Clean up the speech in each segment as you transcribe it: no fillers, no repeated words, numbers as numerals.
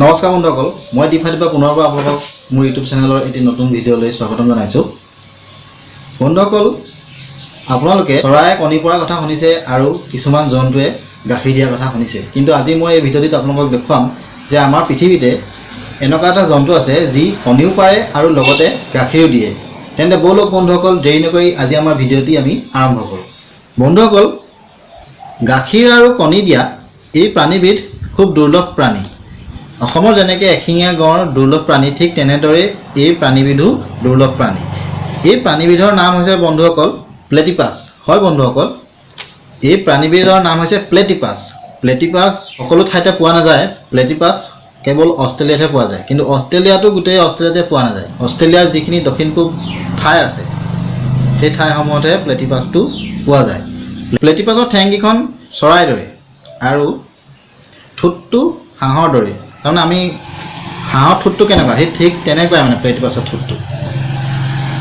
নমস্কাৰ বন্ধুসকল, মই দীপা দীপা পুনৰবাৰ আপোনালোকক মোৰ ইউটিউব চেনেলৰ এটি নতুন ভিডিঅ'লৈ স্বাগতম জনাইছোঁ। বন্ধুসকল, আপোনালোকে চৰায়ে কণী পৰাৰ কথা শুনিছে আৰু কিছুমান জন্তুৱে গাখীৰ দিয়াৰ কথা শুনিছে। কিন্তু আজি মই এই ভিডিঅ'টিত আপোনালোকক দেখুৱাম যে আমাৰ পৃথিৱীতে এনেকুৱা এটা জন্তু আছে যি কণীও পাৰে আৰু লগতে গাখীৰো দিয়ে। তেন্তে ব'লক বন্ধুসকল, দেৰি নকৰি আজি আমাৰ ভিডিঅ'টি আমি আৰম্ভ কৰোঁ। বন্ধুসকল, গাখীৰ আৰু কণী দিয়া এই প্ৰাণীবিধ খুব দুৰ্লভ প্ৰাণী। অসমৰ যেনেকৈ এশিঙীয়া গঁড় দুৰ্লভ প্ৰাণী, ঠিক তেনেদৰে এই প্ৰাণীবিধো দুৰ্লভ প্ৰাণী। এই প্ৰাণীবিধৰ নাম হৈছে বন্ধুসকল, প্লেটিপাছ। হয় বন্ধুসকল, এই প্ৰাণীবিধৰ নাম হৈছে প্লেটিপাছ। প্লেটিপাছ সকলো ঠাইতে পোৱা নাযায়। প্লেটিপাছ কেৱল অষ্ট্ৰেলিয়াতহে পোৱা যায়। কিন্তু অষ্ট্ৰেলিয়াতো গোটেই অষ্ট্ৰেলিয়াতে পোৱা নাযায়। অষ্ট্ৰেলিয়াৰ যিখিনি দক্ষিণ পূব ঠাই আছে, সেই ঠাইসমূহতহে প্লেটিপাছটো পোৱা যায়। প্লেটিপাছৰ ঠেংকেইখন চৰাইৰ দৰে আৰু ঠোঁটটো হাঁহৰ দৰে। তাৰমানে আমি হাঁহৰ ঠোঁটটো কেনেকুৱা, সেই ঠিক তেনেকুৱাই মানে প্লেটিপাছৰ ঠোঁটটো।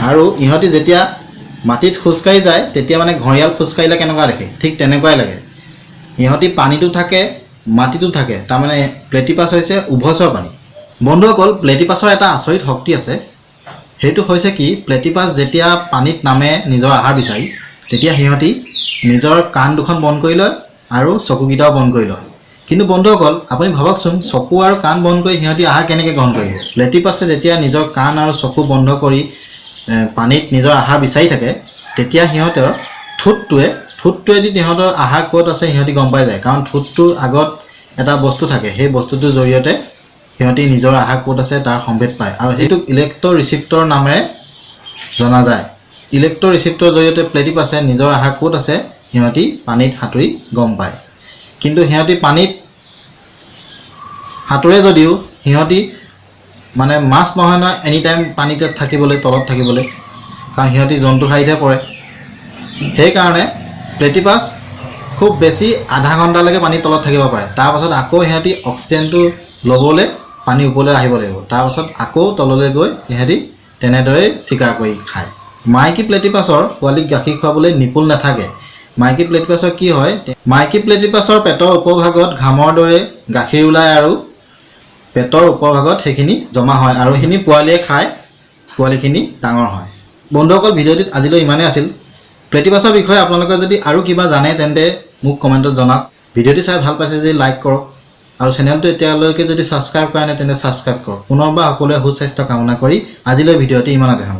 আৰু ইহঁতি যেতিয়া মাটিত খোজকাঢ়ি যায়, তেতিয়া মানে ঘঁৰিয়াল খোজকাঢ়িলে কেনেকুৱা দেখে, ঠিক তেনেকুৱাই লাগে। ইহঁতি পানীতো থাকে, মাটিতো থাকে। তাৰমানে প্লেটিপাছ হৈছে উভচৰ প্ৰাণী। বন্ধুসকল, প্লেটিপাছৰ এটা আচৰিত শক্তি আছে। সেইটো হৈছে কি, প্লেটিপাছ যেতিয়া পানীত নামে নিজৰ আহাৰ বিচাৰি, তেতিয়া সিহঁতি নিজৰ কাণ দুখন বন্ধ কৰি লয় আৰু চকুকেইটাও বন্ধ কৰি লয়। কিন্তু বন্ধুসকল, আপুনি ভাবকচোন, চকু আৰু কাণ বন্ধ কৰি সিহঁতি আহাৰ কেনেকৈ গ্ৰহণ কৰিব? প্লেটিপাছে যেতিয়া নিজৰ কাণ আৰু চকু বন্ধ কৰি পানীত নিজৰ আহাৰ বিচাৰি থাকে, তেতিয়া সিহঁতৰ ঠোঁটটোৱেদি সিহঁতৰ আহাৰ ক'ত আছে সিহঁতি গম পাই যায়। কাৰণ ঠোঁটটোৰ আগত এটা বস্তু থাকে, সেই বস্তুটোৰ জৰিয়তে সিহঁতি নিজৰ আহাৰ ক'ত আছে তাৰ সম্ভেদ পায় আৰু সেইটোক ইলেক্ট্ৰ ৰিচিপ্টৰ নামেৰে জনা যায়। ইলেক্ট্ৰ ৰিচিপ্টৰ জৰিয়তে প্লেটিপাছে নিজৰ আহাৰ ক'ত আছে সিহঁতি পানীত সাঁতুৰি গম পায়। কিন্তু সিহঁতি পানীত সাঁতোৰে যদিও সিহঁতি মানে মাছ নহয় নহয় এনি টাইম পানীতে থাকিবলৈ, তলত থাকিবলৈ, কাৰণ সিহঁতি জন্তু শাৰীতহে পৰে। সেইকাৰণে প্লেটিপাছ খুব বেছি আধা ঘণ্টালৈকে পানীৰ তলত থাকিব পাৰে। তাৰপাছত আকৌ সিহঁতি অক্সিজেনটো ল'বলৈ পানী ওপৰলৈ আহিব লাগিব। তাৰপাছত আকৌ তললৈ গৈ সিহঁতি তেনেদৰেই চিকাৰ কৰি খায়। মাইকী প্লেটিপাছৰ পোৱালিক গাখীৰ খুৱাবলৈ নিপুল নাথাকে। মাইকী প্লেটিপাছৰ কি হয়, মাইকী প্লেটিপাছৰ পেটৰ ওপৰভাগত ঘামৰ দৰে গাখীৰ ওলায় আৰু পেটৰ ওপৰভাগত সেইখিনি জমা হয় আৰু সেইখিনি পোৱালিয়ে খাই পোৱালিখিনি ডাঙৰ হয়। বন্ধুসকল, ভিডিঅ'টিত আজিলৈ ইমানেই আছিল। প্লেটিপাছৰ বিষয়ে আপোনালোকে যদি আৰু কিবা জানে, তেন্তে মোক কমেণ্টত জনাওক। ভিডিঅ'টি চাই ভাল পাইছে যদি লাইক কৰক আৰু চেনেলটো এতিয়ালৈকে যদি ছাবস্ক্ৰাইব কৰা নাই, তেন্তে ছাবস্ক্ৰাইব কৰক। পুনৰবাৰ সকলোৰে সুস্বাস্থ্য কামনা কৰি আজিলৈ ভিডিঅ'টি ইমানতে সামৰিছোঁ।